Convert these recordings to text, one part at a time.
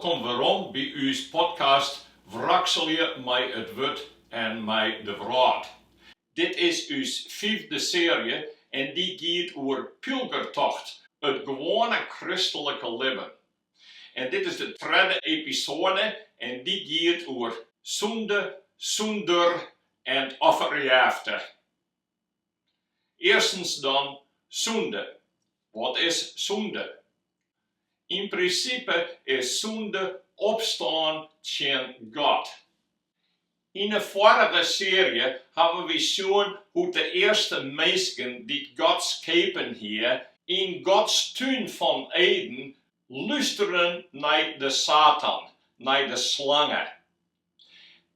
Wolkom werom by ús podcast Wrakselje mei it Wurd en mei de Wrâld. Dit is ús fyfde searje en dy giet oer pylgertocht, it gewoane kristlike libben. En dit is de tredde episoade en dy giet oer sûnde, sûnder en offerjefte. Earstens dan sûnde. Wat is sûnde? Yn prinsipe is sûnde opstân tsjin God. Yn 'e foarige searje hawwe wy sjoen hoe't de earste minsken dy't God skepen hie, yn Gods tún fan Eden lústeren nei de Satan, nei de slange.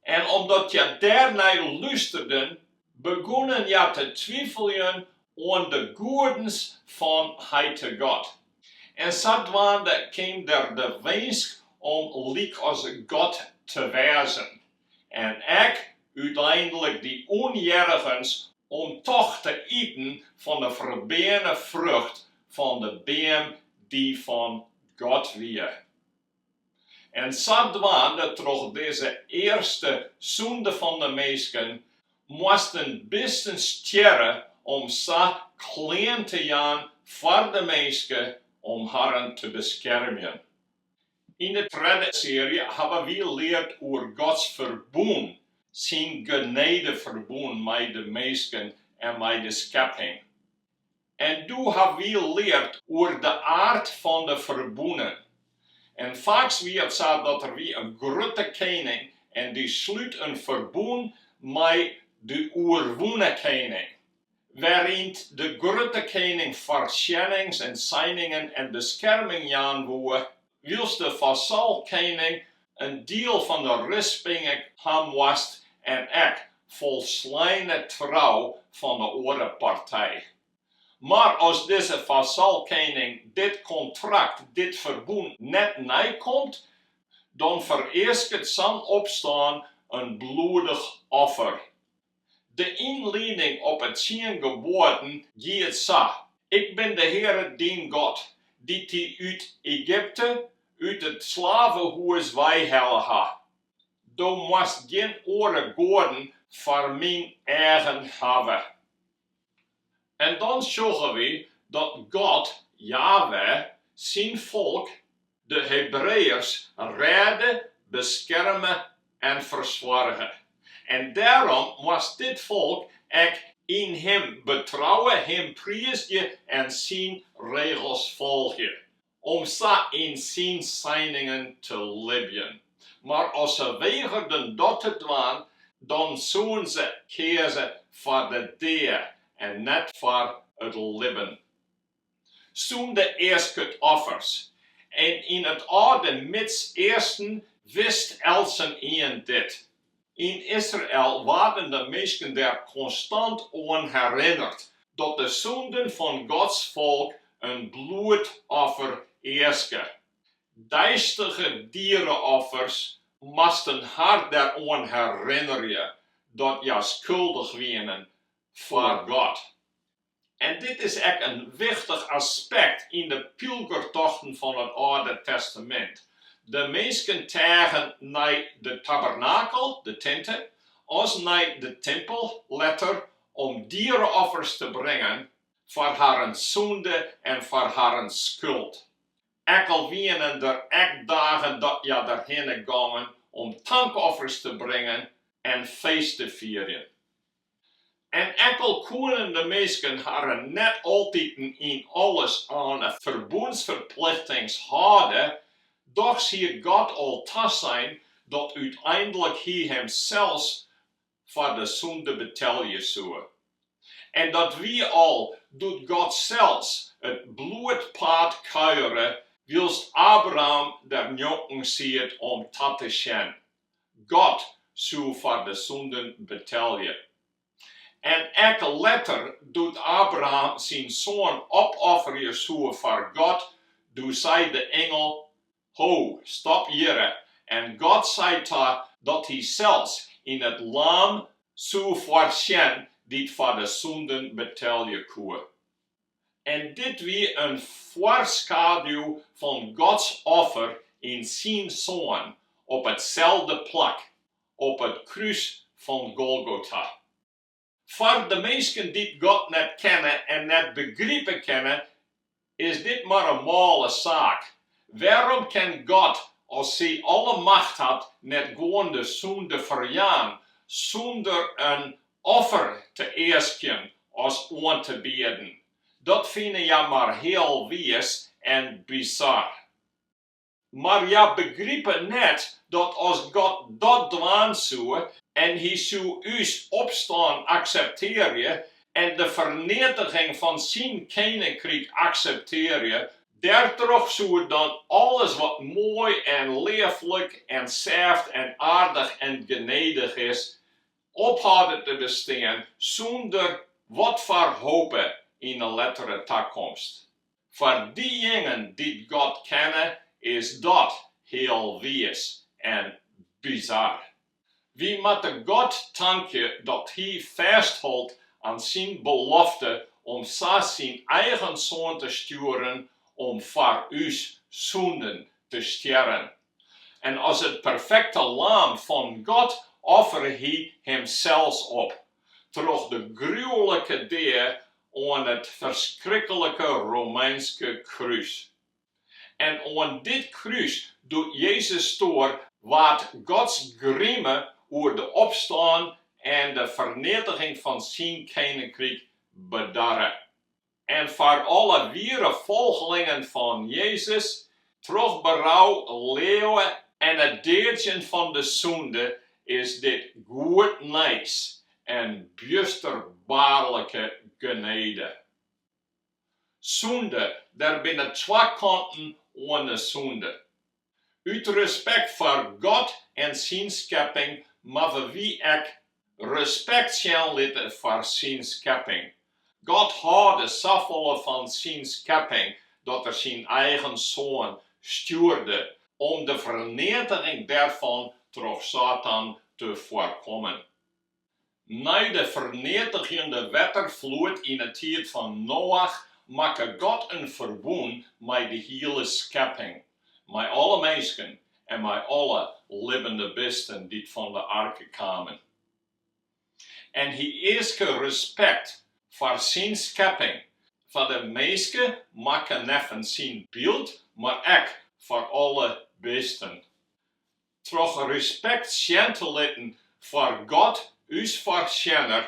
En omdat hja dêrnei lústerden, begûnen hja te twifeljen oan de goedens fan Heite God. En sadwaande kaam der de winsk om lykas God te wêzen, en ek úteinlik dy ûnhearrigens om toch te iten fan de ferbeane frucht fan de beam dy't fan God wie. En sadwaande troch dizze earste sûnde fan de minsken moasten bisten stjerre om sa klean te jaan foar de minske om harren te beskermjen. Yn de tredde searje hawwe wy leard oer Gods ferbûn, syn genedeferbûn mei de minsken en mei de skepping. En doe ha wy leard oer de aard fan de ferbûnen. En faaks wie it sa dat der wie in grutte kening en dy slút in ferbûn mei de oerwûne kening, wêryn't de grutte kening foarsjennings en seiningen en beskerming jaan woe, wylst de fazalkening in diel fan de rispinge ha moast en ek folsleine trou fan de oare partij. Mar as dizze fazalkening dit kontrakt, dit ferbûn net neikomt, dan fereasket sa'n opstân in bloedich offer. De ynlieding op 'e Tsien Geboaden giet sa, Ik bin de Heare dyn God, dy't dy út Egypte, út it slavehûs weihelle ha. Do moatst gjin oare goaden foar myn eagen hawwe. En dan sjogge wy dat God, Jahweh, syn folk, de Hebreeërs, rêde, beskerme en fersoarge. En dêrom moast dit folk ek yn Him betrouwe, Him priizgje en syn regels folgje, om sa yn syn seiningen te libjen. Mar as se wegerden dat te dwaan, dan soenen se keaze foar de dea en net foar it libben. Sûnde easket offers. En yn it âlde Midseasten wist eltsenien dit. Yn Israel waarden de minsken der konstant oan herinnerd dat de sûnden fan Gods folk in bloedoffer easke. Deistige diereoffers moasten har deroan herinnerje dat hja skuldich wienen foar God. En dit is ek in wichtich aspekt yn de pylgertochten fan it Alde Testamint. De minsken teagen nei de tabernakel, de tinte, as nei de timpel, letter, om diereoffers te bringen foar harren sûnde en foar harren skuld. Ek al wienen der ek dagen dat hja derhinne gongen om tankoffers te bringen en feest te fierjen. En ek al koenen de minsken harren net altiten yn alles oan 'e ferbûnsferplichtings hâlde, dochs hie God al tasein dat úteinlik Hy Himsels foar de sûnde betelje soe. En dat wie al doe't God sels it bloedpaad kuiere wylst Abraham der njonken siet om ta te sjen. God soe foar de sûnden betelje. En ek letter, doe't Abraham syn soan opofferje soe foar God, doe sei de ingel, Ho, stop hjirre. En God sei ta dat hy sels yn it laam soe foarsjen dy't foar de sûnden betelje koe. En dit wie in foarskaduw fan Gods offer yn syn Soan op itselde plak, op it krús fan Golgotha. Foar de minsken dy't God net kenne en net begripe kinne, is dit mar in mâle saak. Wêrom kin God, as Hy alle macht hat, net gewoan de sûnde ferjaan sûnder in offer te easkjen as oan te bieden? Dat fine hja mar healwiis en bizar. Mar hja begripe net dat as God dat dwaan soe en Hy soe ús opstân akseptearje en de ferneatiging fan syn keninkryk akseptearje, dêrtroch soe dan alles wat moai en leaflik en sêft en aardich en genedich is, ophâlde te bestean sûnder watfoar hope yn 'e lettere takomst. Foar dyjingen dy't God kenne is dat healwiis en bizar. Wy moatte God tankje dat Hy fêsthold aan syn belofte om sa syn eigen Soan te stjoeren om foar ús sûnden te stjerren. En as it perfekte Laam fan God offere Hy Himsels op, troch de gruwelike dea oan it ferskriklike Romeinske krús. En oan dit krús, doe't Jezus stoar, waard Gods grime oer de opstân en de ferneatiging fan syn keninkryk bedarre. En foar alle wiere folgelingen fan Jezus, troch berou, leauwe en it deadzjen fan de sûnde, is dit goed nijs en bjusterbaarlike genede. Sûnde, der binne twa kanten oan de sûnde. Ut respekt foar God en syn skepping moatte wy ek respekt sjen litte foar syn skepping. God hâlde safolle fan syn skepping dat er syn eigen Soan stjoerde om de ferneatiging dêrfan troch Satan te foarkommen. Nei de ferneatigjende wetterfloed yn 'e tiid fan Noach makke God in ferbûn mei de hiele skepping, mei alle minsken en mei alle libbene bisten dy't fan de arke kamen. En hy easke respekt foar syn skepping, foar de minske makke neffens syn byld, mar ek foar alle bisten. Troch respekt sjen te litten foar God, ús Foarsjenner,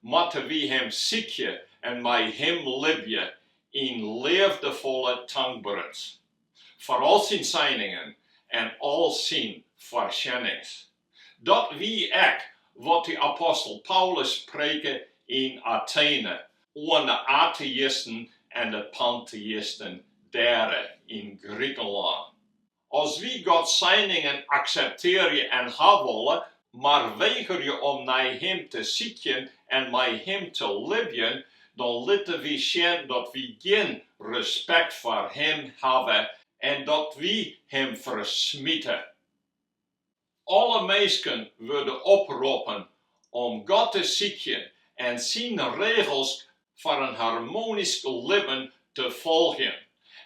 moatte wy Him sykje en mei Him libje yn leafdefolle tankberens foar al syn seiningen en al syn foarsjennings. Dat wie ek wat de apostel Paulus preke yn Athene oan de ateïsten en de panteïsten dêre yn Grikelân. As wy Gods seiningen akseptearje en ha wolle, mar wegerje om nei Him te sykjen en mei Him te libjen, dan litte wy sjen dat wy gjin respekt foar Him hawwe en dat wy Him fersmite. Alle minsken wurde oproppen om God te sykjen en syn regels foar in harmonysk libben te folgjen.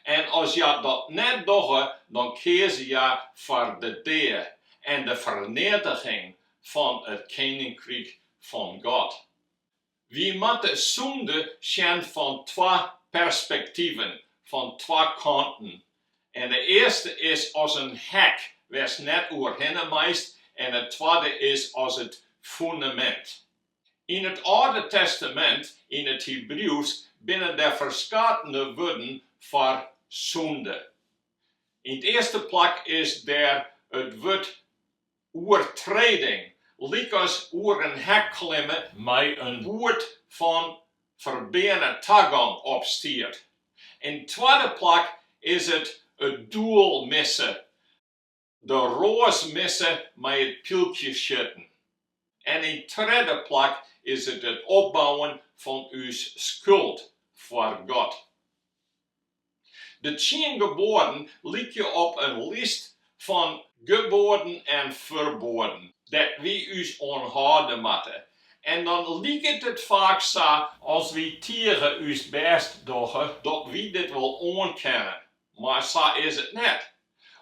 En as hja dat net dogge, dan kieze hja foar de dea en de ferneatiging fan it keninkryk fan God. Wy moatte sûnde sjen fan twa perspektiven, fan twa kanten. En de earste is as in hek wêr'tst net oerhinne meist en it twadde is as it fûnemint. Yn it Alde Testamint, yn it Hebriuwsk, binne der ferskatene wurden foar sûnde. Yn it earste plak is dêr it wurd oertreding, lykas oer in hek klimme mei in boerd fan ferbeane tagong op stiet. Yn it twadde plak is it it doel misse, de roas misse mei it pylkje sjitten. En yn it tredde plak is it it opbouwen fan ús skuld foar God. De Tsien Geboaden lykje op in list fan geboaden en ferboaden dêr't wy ús oan hâlde moatte. En dan liket it faak sa, as wy tige ús bêst dogge, dat wy dit wol oankinne. Mar sa is it net.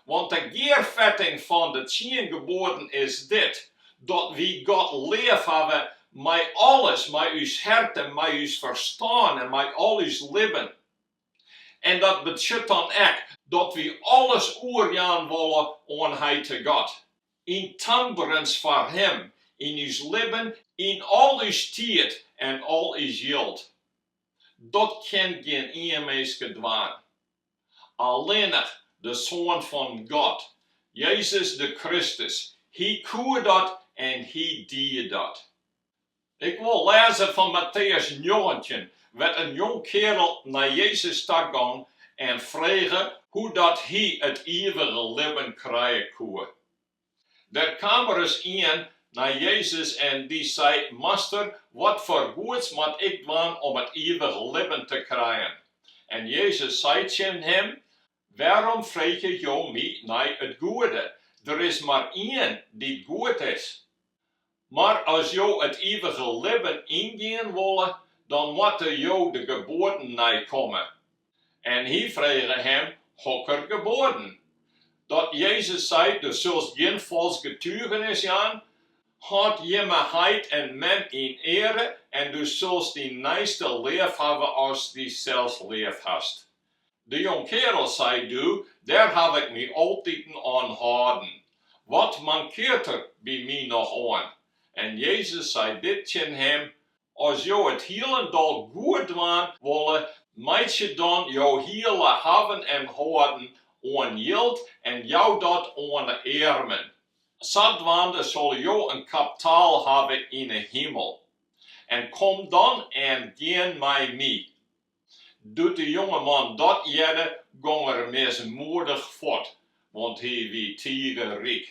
Want de gearfetting fan de tsien geboaden is dit, dat wy God leafhawwe mei alles, mei ús hert en mei ús ferstân en mei al ús libben. En dat betsjut dan ek dat wy alles oerjaan wolle oan Heite God. Yn tankberens foar Him, yn ús libben, yn al ús tiid en al ús jild. Dat kin gjin ien minske dwaan. Allinnich de Soan fan God, Jezus de Kristus, hy koe dat en hy die dat. Ik wol lêze fan Matteüs 19, wêr't in jongkeardel nei Jezus ta gong en frege hoe dat hy it ivige libben krije koe. Der kaam ris ien nei Jezus en dy sei, Master, wat foar goeds moat ik dwaan om it ivige libben te krijen? En Jezus sei tsjin him, Wêrom freegje jo my nei it goede? Der is mar ien dy't goed is. Mar as jo it ivige libben yngean wolle, dan moatte jo de geboaden neikomme. En hy frege him, Hokker geboaden? Dat Jezus sei, Do silst gjin falsk getugenis jaan, hâld jimme heit en mem yn eare en do silst dyn neiste leafhawwe as dysels leafhast. De jongkeardel sei doe, Dêr haw ik my altiten oan hâlden. Wat mankeart der by my noch oan? En Jezus sei dit tsjin him, As jo it hielendal goed dwaan wolle, meitsje dan jo hiele hawwen en hâlden oan jild en jou dat oan 'e earmen. Sadwaande sille jo in kaptaal hawwe yn 'e himel. En kom dan en gean mei my. Doe't de jongeman dat hearde, gong er mismoedich fuort, want hy wie tige ryk.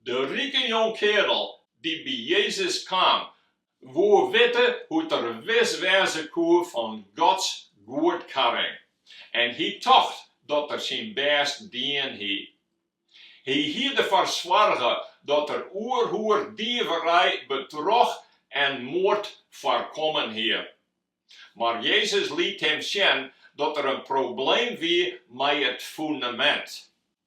De rike jongkeardel dy't by Jezus kaam, woe witte hoe't er wis wêze koe fan Gods goedkarring, en hy tocht dat er syn bêst dien hie. Hy hie derfoar soarge dat er oerhoer, dieverij, bedroch en moard foarkommen hie. Mar Jezus liet him sjen dat der in probleem wie mei it fûnemint.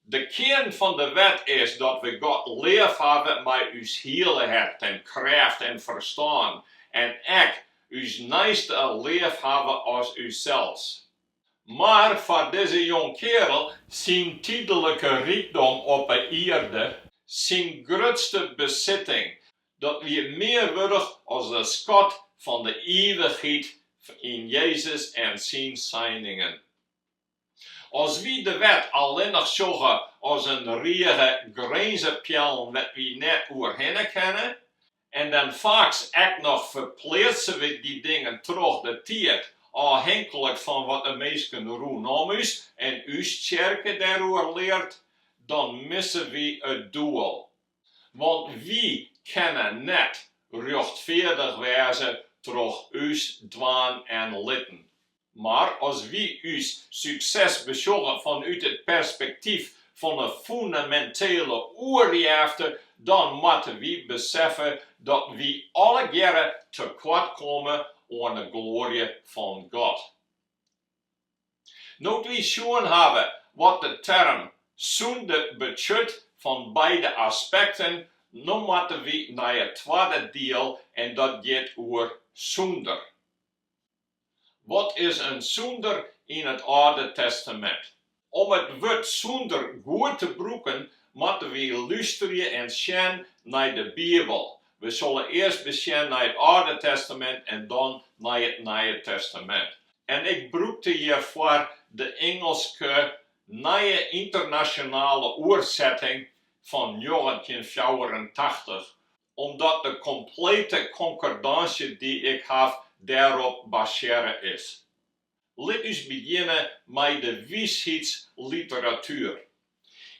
De kearn fan de wet is dat we God leafhawwe mei ús hiele hert en krêft en ferstân en ek ús neiste leafhawwe as ússels. Mar foar dizze jongkeardel syn tydlike rykdom op 'e ierde, syn grutste besitting, dat wie mear wurdich as de skat fan de ivichheid yn Jezus en syn seiningen. As wy de wet allinnich sjogge as in rige grinzepeallen wêr't wy net oerhinne kinne, En dan faaks ek noch ferpleatse we dy dingen troch de tiid, ôfhinklik fan wat de minsken rûnom ús en ús tsjerke dêroer leart, dan misse wy it doel. Want wy kinne net rjochtfeardich wêze troch ús dwaan en litten. Mar as wy ús sukses besjogge fanút it perspektyf fan 'e fûnemintele oerjefte, dan moatte wy beseffe dat wy allegearre tekoart komme oan 'e gloarje fan God. No't wy sjoen hawwe wat de term sûnde betsjut fan beide aspekten, no moatte wy nei it twadde diel en dat giet oer sûnder. Wat is in sûnder yn it Alde Testamint? Om it wurd sûnder goed te brûken, moatte wy lústerje en sjen nei de Bibel. We sille earst besjen nei it Alde Testamint en dan nei it Nije Testamint. En ik brûkte hjirfoar de Ingelske Nije Ynternasjonale Oersetting fan 1984, omdat de komplete konkordânsje dy't ik haw dêrop basearre is. Lit ús begjinne mei de wishydsliteratuer.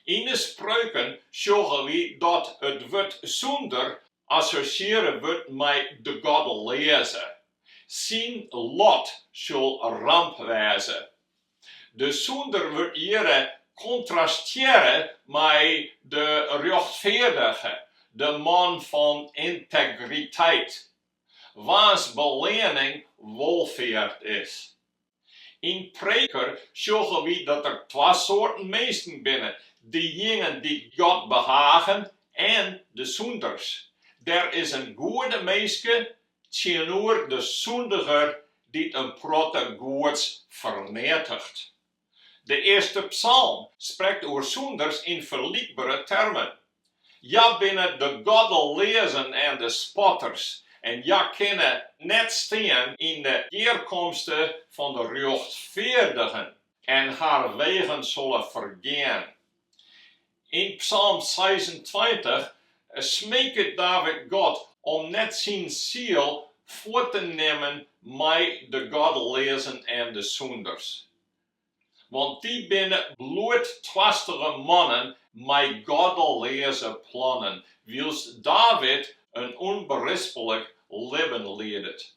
Yn de Spreuken sjogge wy dat it wurd sûnder assosjearre wurdt mei de goddeleaze. Syn lot sil ramp wêze. De sûnder wurdt hjirre kontrastearre mei de rjochtfeardige, de man fan yntegriteit, waans beleanning wolfeart is. Yn Prediker sjogge wy dat der twa soarten minsken binne, dyjingen dy't God behagen en de sûnders. Der is in goede minske tsjinoer de sûndiger dy't in protte goeds ferneatiget. De earste psalm sprekt oer sûnders yn ferlykbere termen. Hja binne de goddeleazen en de spotters en hja kinne net stean yn de gearkomste fan de rjochtfeardigen en har wegen solle fergean. Yn Psalm 26 smeket David God om net syn siel fuort te nimmen mei de goddeleazen en de sûnders. Want dy binne bloedtoarstige mannen mei goddeleaze plannen, wylst David in ûnberispelik libben liedet.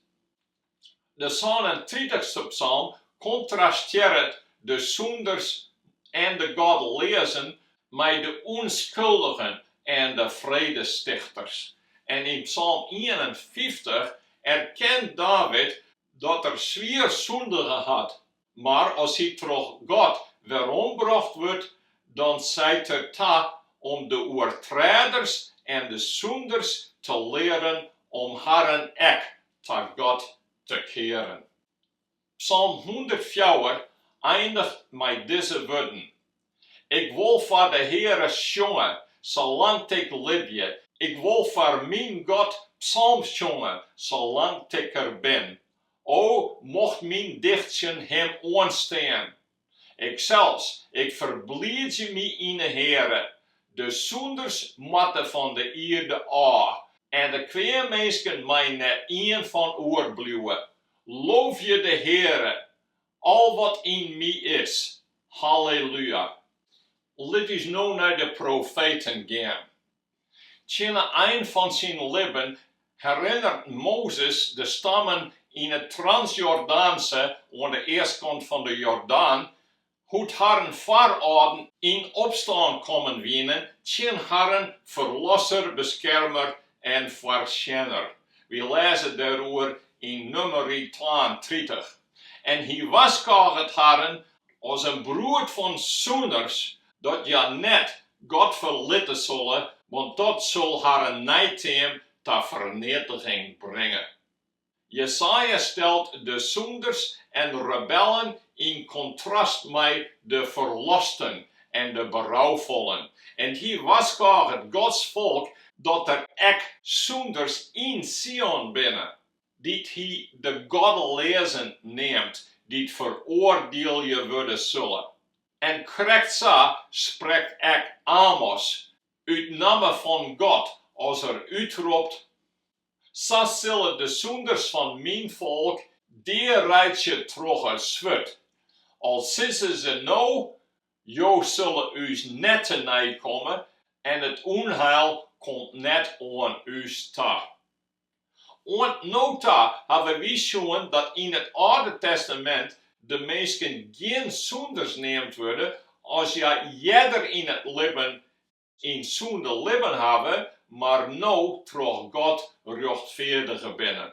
De sânentritichste psalm kontrastearret de sûnders en de goddeleazen mei de ûnskuldigen en de fredestichters. En yn psalm 51 erkent David dat er swier sûndige hat, mar as hy troch God werombrocht wurdt, dan seit er ta om de oertrêders en de sûnders te learen om harren ek ta God te kearen. Psalm 104 einiget mei dizze wurden, Ik wol foar de Heare sjonge, salang't ik libje, ik wol foar myn God psalms sjonge, salang't ik der bin. O, mocht myn dichtsjen Him oanstean! Iksels, ik ferbliidzje my yn 'e Heare. De sûnders moatte fan de ierde ôf, en de kweaminsken mei net ien fan oerbliuwe. Loovje de Heare, al wat yn my is. Halleluja. Lit ús no nei de profeten gean. Tsjin 'e ein fan syn libben herinnert Mozes de stammen yn 'e Transjordaanse, oan de eastkant fan de Jordaan, hoe't harren foarâlden yn opstân kommen wienen tsjin harren ferlosser, beskermer en foarsjenner. Wy lêze dêroer yn Nummery 32. En hy warskôget harren as in broed fan sûnders dat hja net God ferlitte solle, want dat sil harren neiteam ta ferneatiging bringe. Jesaja stelt de sûnders en rebellen yn kontrast mei de ferlosten en de beroufollen, en hy warskôget Gods folk dat der ek sûnders yn Sion binne. dy't hy de goddeleazen neamt, dy't feroardielje wurde sulle. En krekt sa sprekt ek Amos út namme fan God as er útropt, Sa sille de sûnders fan myn folk deareitsje troch it swurd, al sizze se no, Jo sille ús net tenei komme en it ûnheil komt net oan ús ta. Oant no ta hawwe wy sjoen dat yn it Alde Testamint de minsken gjin sûnders neamd wurde as hja earder yn it libben yn sûnde libben hawwe, mar no troch God rjochtfeardige binne.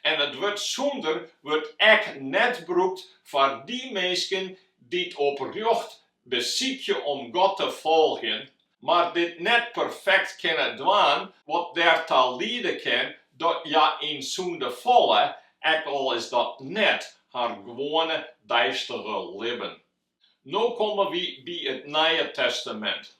En it wurd sûnder wurdt ek net brûkt foar dy minsken dy't oprjocht besykje om God te folgjen, mar dit net perfekt kinne dwaan, wat derta liede kin dat hja yn sûnde falle, ek al is dat net har gewoane deistige libben. No komme wy by it Nije Testamint.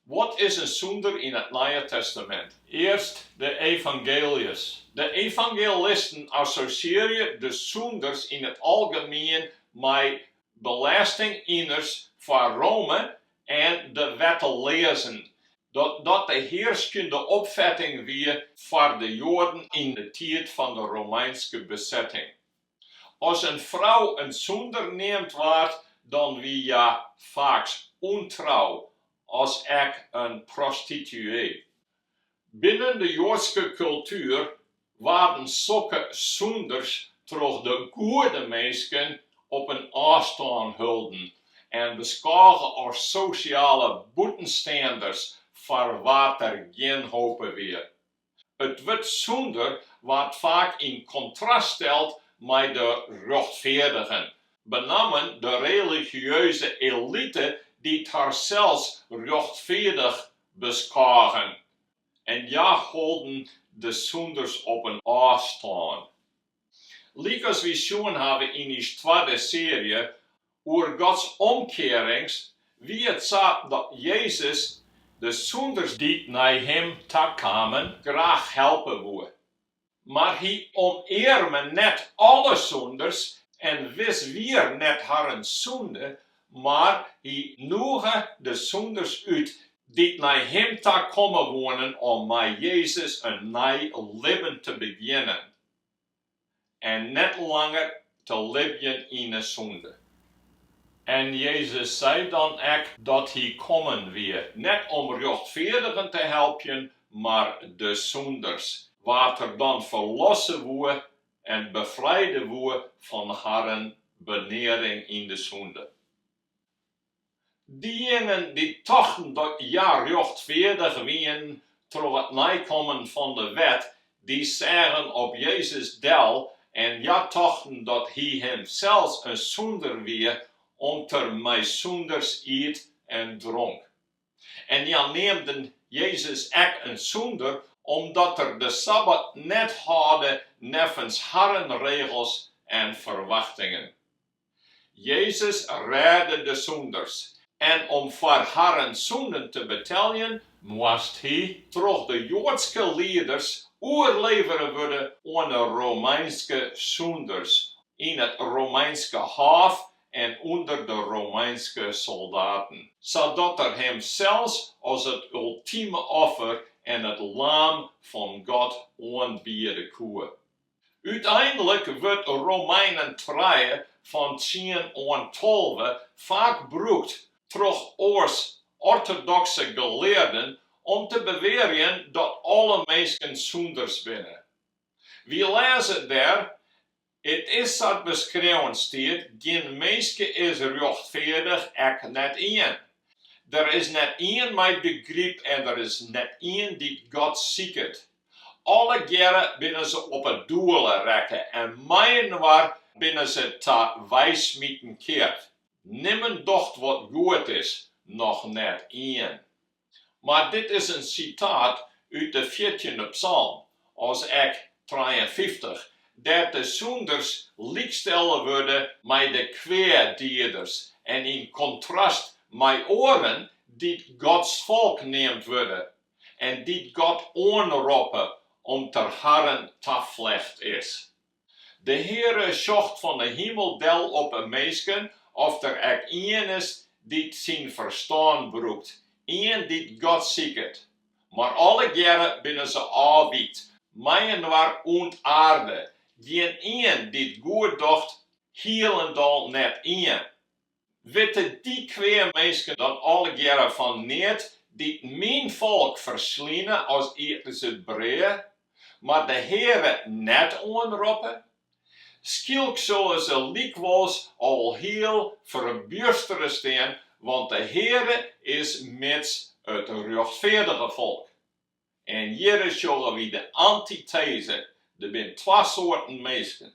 Wat is in sûnder yn it Nije Testamint? Earst de evangeeljes. De evangelisten assosjearje de sûnders yn it algemien mei belestinginers foar Rome en de wetteleazen, dat dat de hearskjende opfetting wie foar de Joaden yn de tiid fan de Romeinske besetting. As in frou in sûnder neamd waard, dan wie hja faaks ûntrou as ek in prostituee. Binnen de Joadske kultuer waarden sokke sûnders troch de goede minsken op in ôfstân holden en beskôge as sosjale bûtensteanders foar wa't der gjin hope wie. It wurd sûnder waard faak yn kontrast steld mei de rjochtfeardigen, benammen de religieuze elite dy't harsels rjochtfeardich beskôgen en hja holden de sûnders op in ôfstân. Lykas wy sjoen hawwe yn ús twadde searje oer Gods omkearings, wie it sa dat Jezus de sûnders dy't nei him ta kamen graach helpe woe. Mar hy omearme net alle sûnders en wiswier net harren sûnde, mar hy noege de sûnders út dy't nei him ta komme woenen om mei Jezus in nij libben te begjinnen en net langer te libjen yn 'e sûnde. En Jezus sei dan ek dat hy kommen wie, net om rjochtfeardigen te helpjen, mar de sûnders, wa't er dan ferlosse woe en befrijde woe fan harren benearing yn de sûnde. Dyjingen dy't tochten dat hja rjochtfeardich wienen troch it neikommen fan de wet, dy seagen op Jezus del en hja tochten dat hy himsels in sûnder wie om't er mei sûnders iet en dronk. En hja neamden Jezus ek in sûnder omdat er de sabbat net hâlde neffens harren regels en ferwachtingen. Jezus rêde de sûnders en om foar harren sûnden te beteljen moast hy troch de Joadske lieders oerlevere wurde oan 'e Romeinske sûnders yn it Romeinske hôf en ûnder de Romeinske soldaten, sadat er himsels as it ultime offer en it Laam fan God oanbiede koe. Uteinlik wurdt Romeinen trije fan tsien oant 12 faak brûkt troch oars ortodokse gelearden om te bewearjen dat alle minsken sûnders binne. Wy lêze dêr, It is sa't beskreaun stiet, gjin minske is rjochtfeardich, ek net ien. Der is net ien mei begryp en der is net ien dy't God siket. Allegearre binne se op 'e doele rekke en mei-inoar binne se ta weismiten keard. Nimmen docht wat goed is, noch net ien. Mar dit is in sitaat út de fjirtjinde psalm, as ek 53, dêr't de sûnders lykstelle wurde mei de kweadieders en yn kontrast mei oaren dy't Gods folk neamd wurde. en dy't God oanroppe om't er harren taflecht is. De Heare sjocht fan 'e himel del op 'e minsken oft der ek ien is dy't syn ferstân brûkt, ien dy't God siket. Mar allegearre binne se ôfwykt, mei-inoar ûntaarde, gjinien dy't goed docht, hielendal net ien. Witte dy kweaminsken dan allegearre fan neat, dy't myn folk fersline as ieten se brea, mar de Heare net oanroppe? Skielk sille se lykwols alhiel ferbjustere stean, want de Heare is mids it rjochtfeardige folk. En hjirre sjogge wy de antiteze, der binne twa soarten minsken.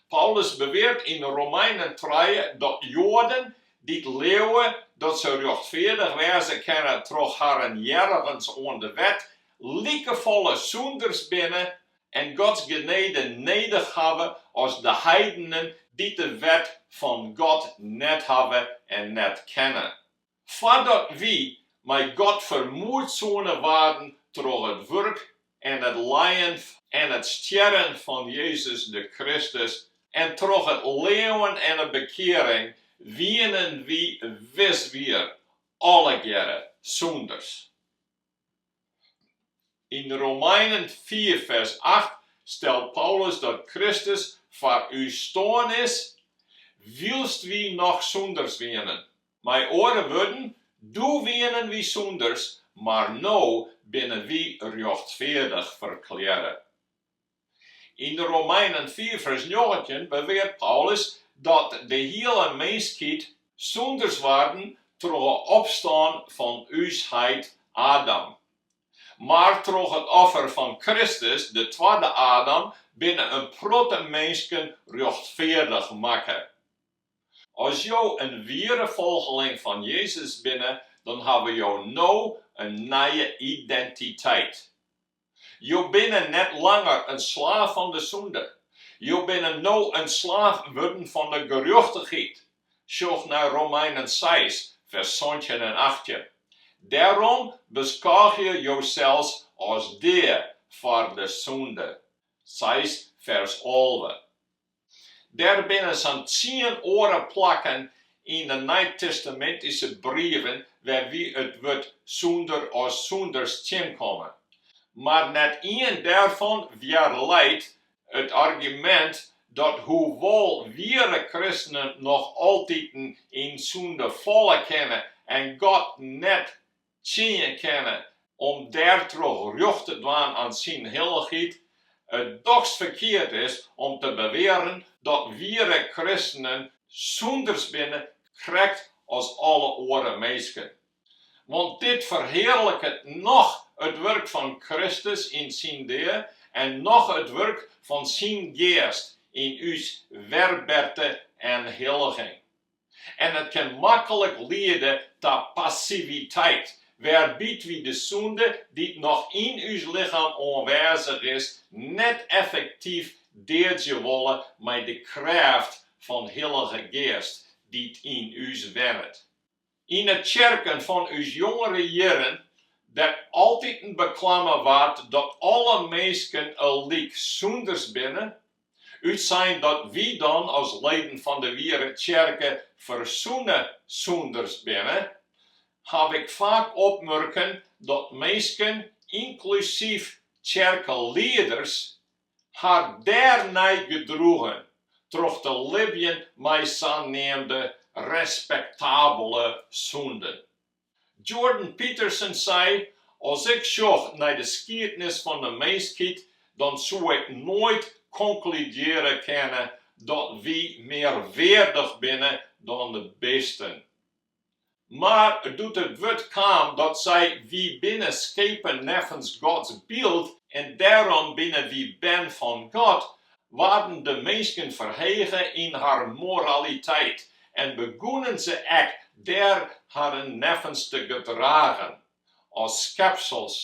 Paulus beweart yn Romeinen trije dat Joaden dy't leauwe dat se rjochtfeardich wêze kinne troch harren hearrigens oan de wet, likefolle sûnders binne en Gods genede nedich hawwe as de heidenen dy't de wet fan God net hawwe en net kenne. Foardat wy mei God fermoedsoene waarden troch it wurk en it lijen en it stjerren fan Jezus de Kristus en troch it leauwen en de bekearing, wienen wy wiswier allegearre sûnders. Yn Romeinen fiif fers acht stelt Paulus dat Kristus foar ús stoarn is, wylst wy noch sûnders wienen. Mei oare wurden, doe wienen wy sûnders, mar no binne wy rjochtfeardich ferklearre. Yn Romeinen fiif fers 19 beweart Paulus dat de hiele minskheid sûnders waarden troch 'e opstân fan ús heit Adam. Mar troch it offer fan Kristus, de twadde Adam, binne in protte minsken rjochtfeardich makke. As jo in wiere folgeling fan Jezus binne, dan hawwe jo no in nije identiteit. Jo binne net langer in slaaf fan de sûnde. Jo binne no in slaaf wurden fan de gerjochtichheid. Sjoch nei Romeinen seis, fers 17 en 18. Dêrom beskôgje josels as dea foar de sûnde. Seis, fers 11. Der binne sa'n tsien oare plakken yn de Nijtestamintyske brieven wêr wy it wurd sûnder as sûnders tsjinkomme. Mar net ien dêrfan wjerleit it argumint dat hoewol wiere kristenen noch altiten yn sûnde falle kinne en God net tsjinje kinne om dêrtroch rjocht te dwaan aan syn hillichheid, it dochs ferkeard is om te bewearen dat wiere kristenen sûnders binne krekt as alle oare minsken. Want dit ferhearliket noch it wurk fan Kristus yn syn dea en noch it wurk fan syn Geast yn ús werberte en hilliging. En it kin maklik liede ta passiviteit, wêrby't wy de sûnde dy't noch yn ús lichem oanwêzich is, net effektyf deadzje wolle mei de krêft fan Hillige Geast dy't yn ús wennet. Yn 'e tsjerken fan ús jongere jierren, dêr't altiten beklamme waard dat alle minsken allyk sûnders binne, Útsein dat wy dan as leden fan de wiere tsjerke fersoene sûnders binne, haw ik faak opmurken dat minsken, ynklusyf tsjerkelieders, har dêrnei gedroegen troch te libjen mei saneamde respektabele sûnden. Jordan Peterson sei, As ik sjoch nei de skiednis fan de minskheid, dan soe ik noait konkludearje kinne dat wy mear weardich binne dan de bisten. Mar doe't it wurd kaam dat sei wy binne skepen neffens Gods byld en dêrom binne wy bern fan God, waarden de minsken ferhege yn har moraliteit en begûnen se ek dêr harren neffens te gedragen, as skepsels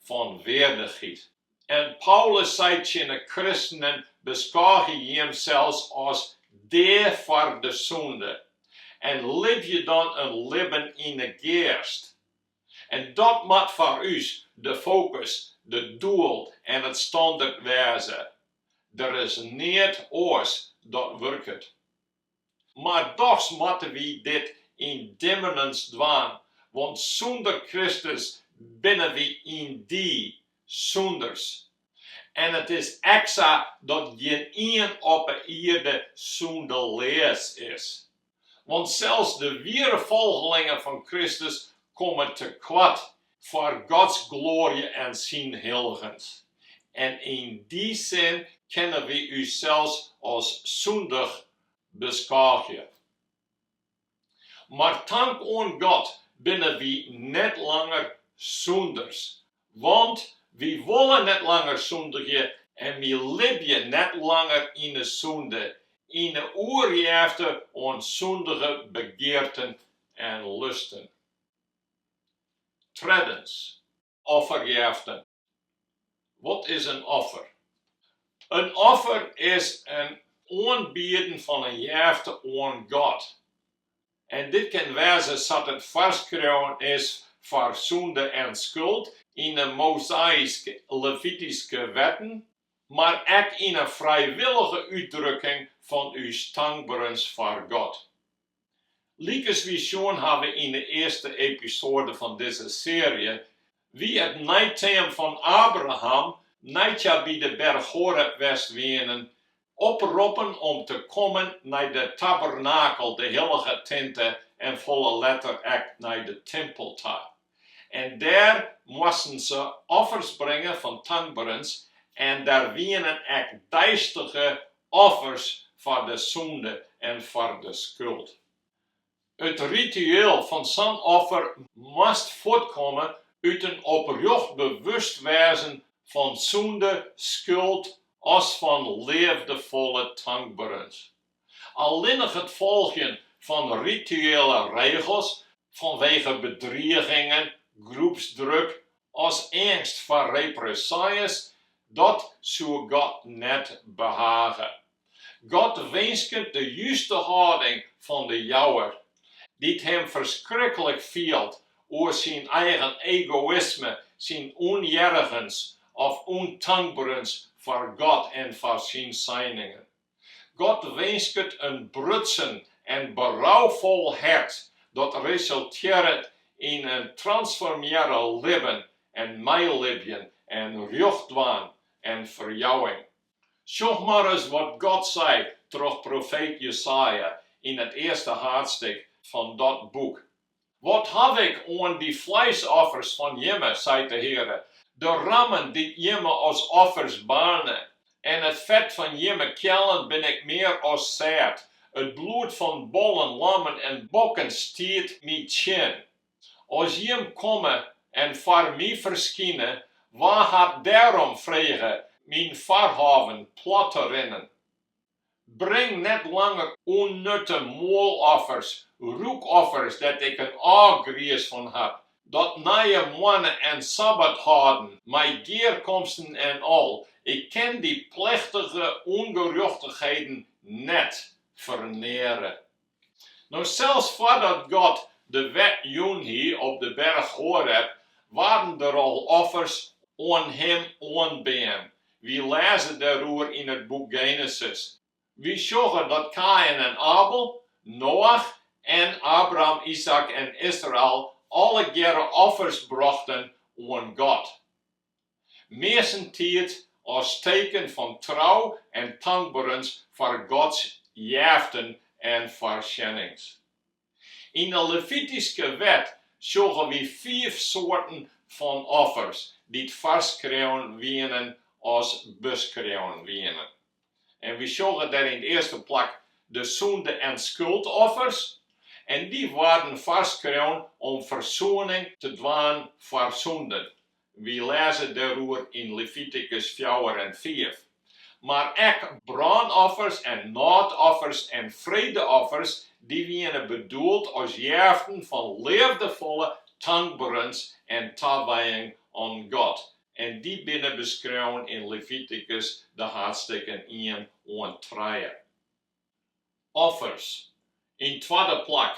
fan weardichheid. En Paulus sei tsjin 'e kristenen, Beskôgje jimsels as dea foar de sûnde, en libje dan in libben yn 'e Geast. En dat moat foar ús de fokus, de doel en it standert wêze. Der is neat oars dat wurket. Mar dochs moatte wy dit yn dimmenens dwaan, want sûnder Kristus binne wy yndie sûnders. En it is ek sa dat gjinien op 'e ierde sûndeleas is. Want sels de wiere folgelingen fan Kristus komme tekoart foar Gods gloarje en syn hilligens. En yn dy sin kinne wy ússels as sûndich beskôgje. Mar tank oan God binne wy net langer sûnders, want wy wolle net langer sûndigje en wy libje net langer yn 'e sûnde, yn 'e oerjefte oan sûndige begearten en lusten. Treddens, offerjeften. Wat is in offer? In offer is in oanbieden fan in jefte oan God. En dit kin wêze sa't it foarskreaun is foar sûnde en skuld yn de Mozaïsk-Levityske wetten, mar ek yn in frijwillige útdrukking fan ús tankberens foar God. Lykas wy sjoen hawwe yn de earste episoade fan dizze searje, wie it neiteam fan Abraham, nei't hja by de berch Horeb west wienen, oproppen om te kommen nei de tabernakel, de hillige tinte, en folle letter ek nei de timpel ta. En dêr moasten se offers bringe fan tankberens en der wienen ek deistige offers foar de sûnde en foar de skuld. It ritueel fan sa'n offer moast fuortkomme. Út in oprjocht bewustwêzen fan sûnde, skuld as fan leafdefolle tankberens. Allinnich it folgjen fan rituele regels fanwege bedrigingen, groepsdruk as eangst foar represailles, dat soe God net behage. God winsket de juste hâlding fan de jouwer, dy't him ferskriklik fielt oer syn eigen egoïsme, syn ûnhearrigens of ûntankberens foar God en foar syn seiningen. God winsket in brutsen en beroufol hert dat resultearret yn in transformearre libben en meilibjen en rjocht dwaan en ferjouwing. Sjoch mar ris wat God sei troch profeet Jesaja yn it earste haadstik fan dat boek, Wat haw ik oan dy fleisoffers fan jimme, seit de Heare, de rammen dy't jimme as offers baarne, en it fet fan jimme keallen bin ik mear as sêd, it bloed fan bollen, lammen en bokken stiet my tsjin. As jim komme en foar my ferskine, wa hat dêrom frege myn foarhôven plat te rinnen? Bring net langer ûnnutte moaloffers, rûkoffers dêr't ik in ôfgriis fan haw, dat nije moanne en sabbat hâlden, mei gearkomsten en al, ik kin dy plechtige ûngerjochtichheden net ferneare. No sels foardat God de wet jûn hie op de berch Horeb, waarden der al offers oan Him oanbean. Wy lêze dêroer yn it boek Genesis. Wy sjogge dat Kaïn en Abel, Noach en Abraham, Izaäk en Israel allegearre offers brochten oan God. Meastentiids as teken fan trou en tankberens foar Gods jeften en foarsjennings. Yn 'e Levityske wet sjogge wy fiif soarten fan offers dy't foarskreaun wienen as beskreaun wienen. En wy sjogge dêr yn it earste plak de sûnde en skuldoffers, en dy waarden foarskreaun om fersoening te dwaan foar sûnden. Wy lêze dêroer yn Levitikus fjouwer en fiif. Mar ek brânoffers en nôtoffers en fredeoffers, dy wiene bedoeld as jeften fan leafdefolle tankberens en tawijing oan God. En dy binne beskreaun yn Levitikus de haadstikken ien oant trije. Offers. Yn twadde plak,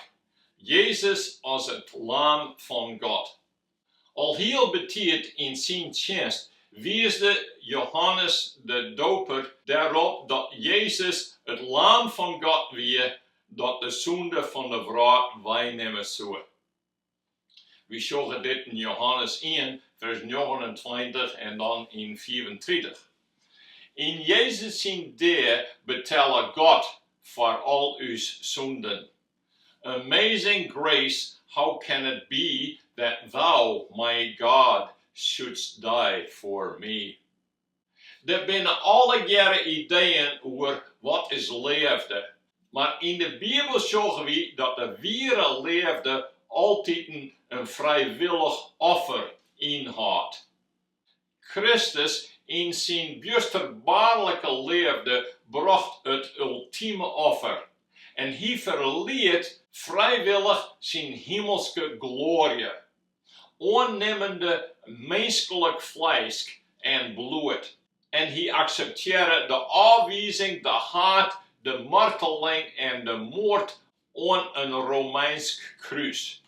Jezus as it Laam fan God. Al hiel betiid yn syn tsjinst wiisde Johannes de Doper derop dat Jezus it Laam fan God wie dat de sûnde fan de wrâld weinimme soe. Wy sjogge dit yn Johannes ien, fers 29 en dan yn 35. Yn Jezus syn dea betelle God foar al ús sûnden. Amazing grace, how can it be that thou, my God, shouldst die for me? Der binne allegearre ideeën oer wat is leafde, mar yn de Bibel sjogge wy dat de wiere leafde altiten in frijwillich offer ynhâldt. Kristus yn syn bjusterbaarlike leafde brocht it ultime offer en hy ferliet frijwillich syn himelske gloarje. oannimmende minsklik fleisk en bloed, en hy akseptearre de ôfwizing, de haat, de marteling en de moard oan in Romeinsk krús.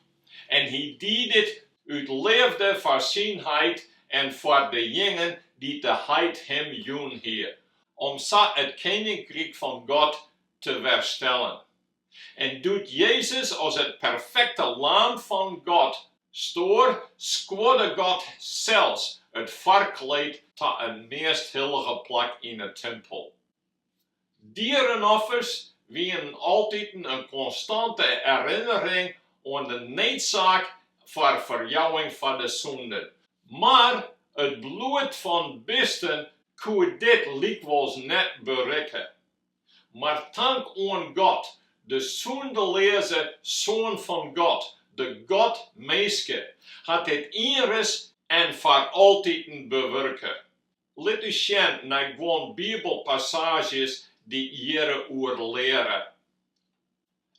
En hy die dit út leafde foar syn heit en foar dejingen dy't de heit him jûn hie, om sa it keninkryk fan God te werstellen. En doe't Jezus as it perfekte Laam fan God stoar, skuorde God sels it foarkleed ta it meast hillige plak yn 'e timpel. Dierenoffers wienen altiten in konstante herinnering oan de needsaak foar ferjouwing foar de sûnden, mar it bloed fan bisten koe dit lykwols net berikke. Mar tank oan God, de sûndeleaze Soan fan God, de God-minske, hat dit ienris en foar altiten bewurke. Lit ús sjen nei guon Bibelpassaazjes dy't hjiroer leare.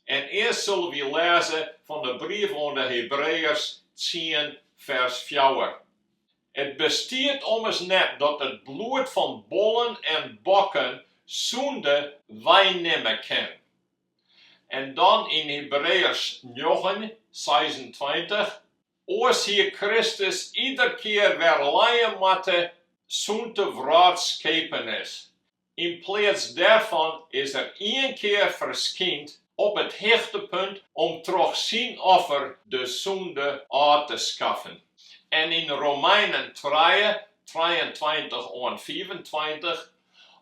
En earst sille wy lêze fan de brief oan de Hebreeërs tsien fers fjouwer. It bestiet ommers net dat it bloed fan bollen en bokken sûnde weinimme kin. En dan yn Hebreeërs njoggen, 26, Oars hie Kristus iderkear wer lije moatte sûnt de wrâld skepen is. Yn pleats dêrfan is er ien kear ferskynd op it hichtepunt om troch syn offer de sûnde ôf te skaffen. En yn Romeinen trije, 23 oant 25,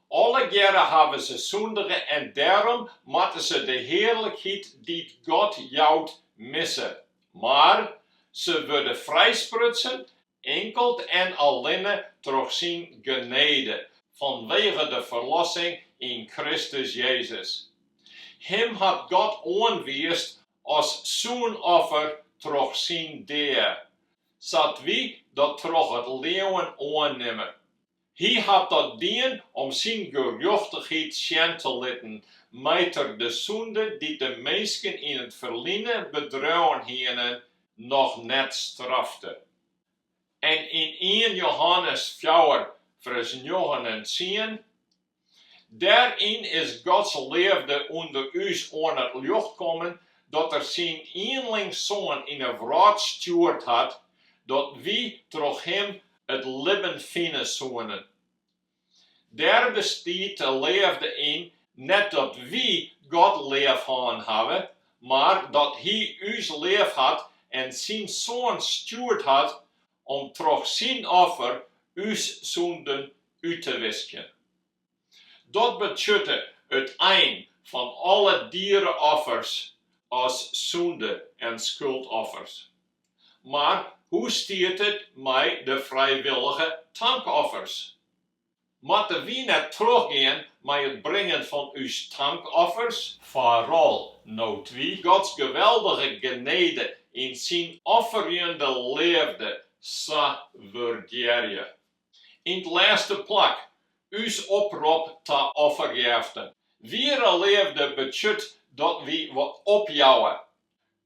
Allegearre hawwe se sûndige en dêrom moatte se de hearlikheid dy't God jout misse. Mar se wurde frijsprutsen inkeld en allinne troch syn genede, fanwege de ferlossing yn Kristus Jezus. Him hat God oanwiisd as soenoffer troch syn dea, sa't wy dat troch it leauwen oannimme. Hy hat dat dien om syn gerjochtichheid sjen te litten, mei't er de sûnde dy't de minsken yn it ferline bedreaun hiene, noch net strafte. En yn ien Johannes fjouwer fers njoggen en tsien, Dêryn is Gods leafde ûnder ús oan it ljocht kommen, dat Er syn ienlingssoan yn 'e wrâld stjoerd hat, dat wy troch Him it libben fine soenen. Dêr bestiet de leafde yn, net dat wy God leafhân hawwe, mar dat Hy ús leafhat en syn Soan stjoerd hat om troch syn offer ús sûnden út te wiskjen. Dat betsjutte it ein fan alle diere-offers as sûnde en skuldoffers. Mar hoe stiet it mei de frijwillige tankoffers? Moatte wy net trochgean mei it bringen fan ús tankoffers? Foaral no't wy Gods geweldige genede yn syn offerjende leafde sa wurdearje. Yn 't lêste plak, ús oprop ta offerjeften. Wiere leafde betsjut dat wy wat opjouwe.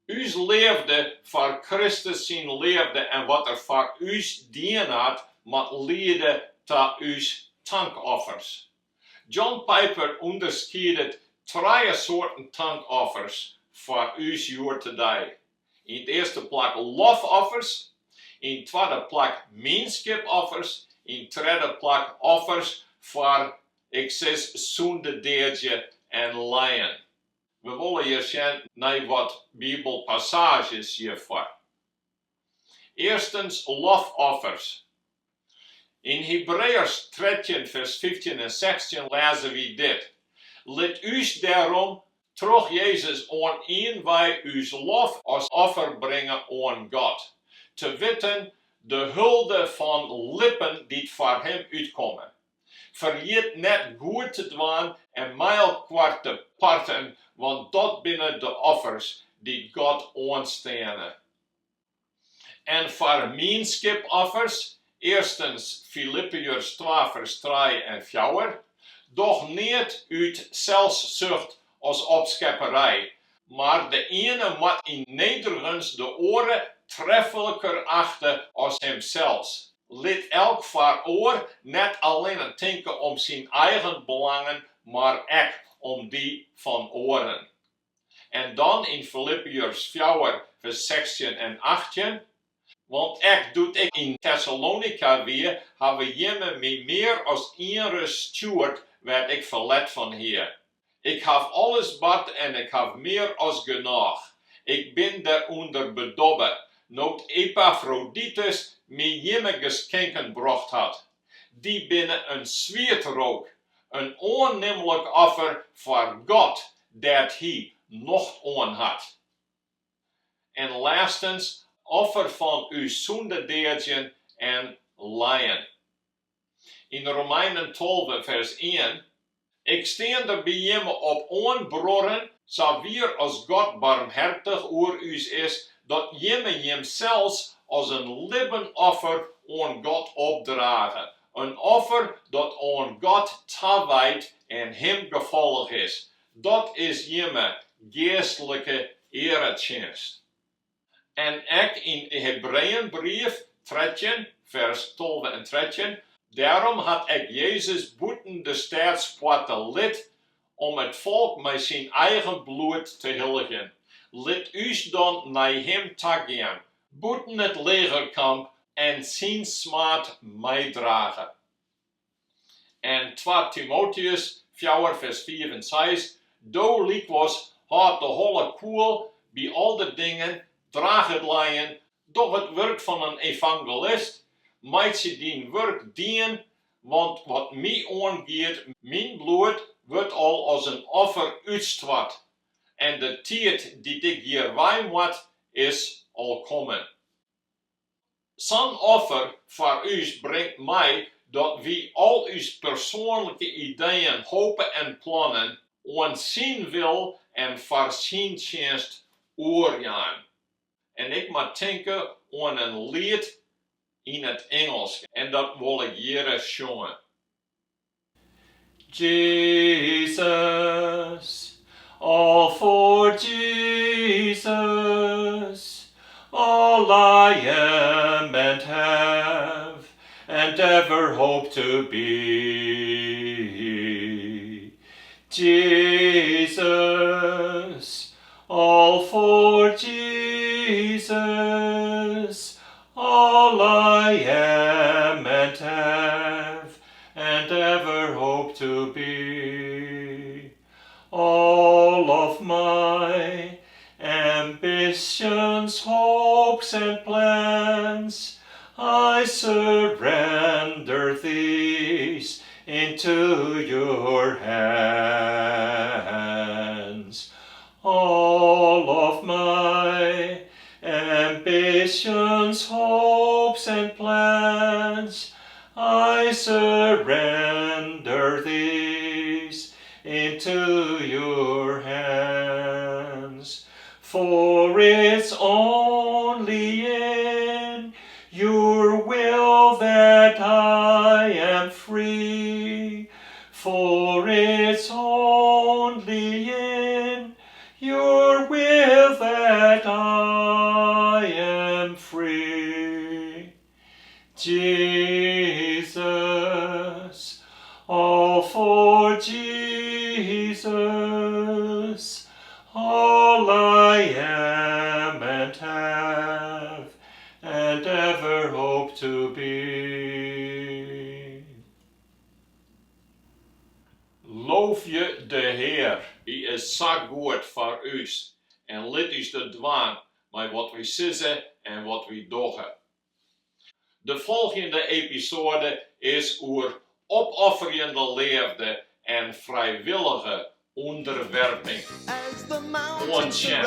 Ús leafde foar Kristus syn leafde en wat Er foar ús dien hat, moat liede ta ús tankoffers. John Piper ûnderskiedet trije soarten tankoffers foar ús hjoed-de-dei. Yn it earste plak lofoffers, yn it twadde plak mienskipoffers, yn it tredde plak offers foar, ik sis, sûnde deadzje en lijen. We wolle hjir sjen nei wat bibelpassaazjes hjirfoar. Earstens lofoffers. Yn Hebreeërs 13 fers 15 en 16 lêze wy dit, Lit ús dêrom troch Jezus oan ien wei ús lof as offer bringe oan God, te witten, de hulde fan lippen dy't foar Him útkomme. Ferjit net goed te dwaan en mei-elkoar te parten, want dat binne de offers dy't God oansteane. En foar mienskipoffers, earstens Filippiërs twa fers trije en fjouwer, Doch neat út selssucht as opskepperij, mar de iene moat yn nederigens de oare trefliker achte as himsels. Lit elk foar oar net allinne tinke om syn eigen belangen, mar ek om dy fan oaren. En dan yn Filippiërs fjouwer fers 16 en 18, Want ek doe't ik yn Tessalonika wie, hawwe jimme my mear as ienris stjoerd wêr't ik ferlet fan hie. Ik haw alles bard en ik haw mear as genôch. Ik bin derûnder bedobbe, no't Epafroditus my jimme geskinken brocht hat. Dy binne in swietrook, in oannimlik offer foar God, dêr't Hy nocht oan hat. En lêstens, offer fan ús sûnde deadzjen en lijen. Yn Romeinen 12 fers ien, Ik stean der by jimme op oan, bruorren, sa wier as God barmhertich oer ús is, dat jimme jimsels as in libben offer oan God opdrage, in offer dat oan God tawijd en Him gefallich is. Dat is jimme geastlike earetsjinst. En ek yn Hebreeënbrief 13, fers 12 en 13, Dêrom hat ek Jezus bûten de stêdspoarte lit om it folk mei syn eigen bloed te hilligjen. Lit ús dan nei him ta gean, bûten it legerkamp en syn smaad meidrage. En 2 Timoteüs fjouwer fers fiif en seis, Do lykwols, hâld de holle koel by al de dingen, draach it lijen, doch it wurk fan in evangelist, meitsje dyn wurk dien, want wat my oangiet, myn bloed wurdt al as in offer útstoart, en de tiid dy't ik hjirwei moat, is al kommen. Sa'n offer foar ús bringt mei dat wy al ús persoanlike ideeën, hope en plannen oan syn wil en foar syn tsjinst oerjaan. En ik moat tinke oan in liet yn it Ingelsk en dat wol ik hjirre sjonge. Jesus, all for Jesus, all I am and have, and ever hope to be. Jesus, all for Jesus, all I am and have, and ever hope to be. All of my ambitions, hopes and plans, I surrender these into your hands. All of my ambitions, hopes and plans, I surrender these into your hands. For it's only in your will that I am free. For it's only in your will that I am free. Jesus, all for Jesus, all I am and have, and ever hope to be. Loovje de Hear, Hy is sa goed foar ús en lit ús dat dwaan mei wat wy sizze en wat wy dogge. De folgjende episoade is oer opofferjende leafde en frijwillige ûnderwerping. Oant sjen!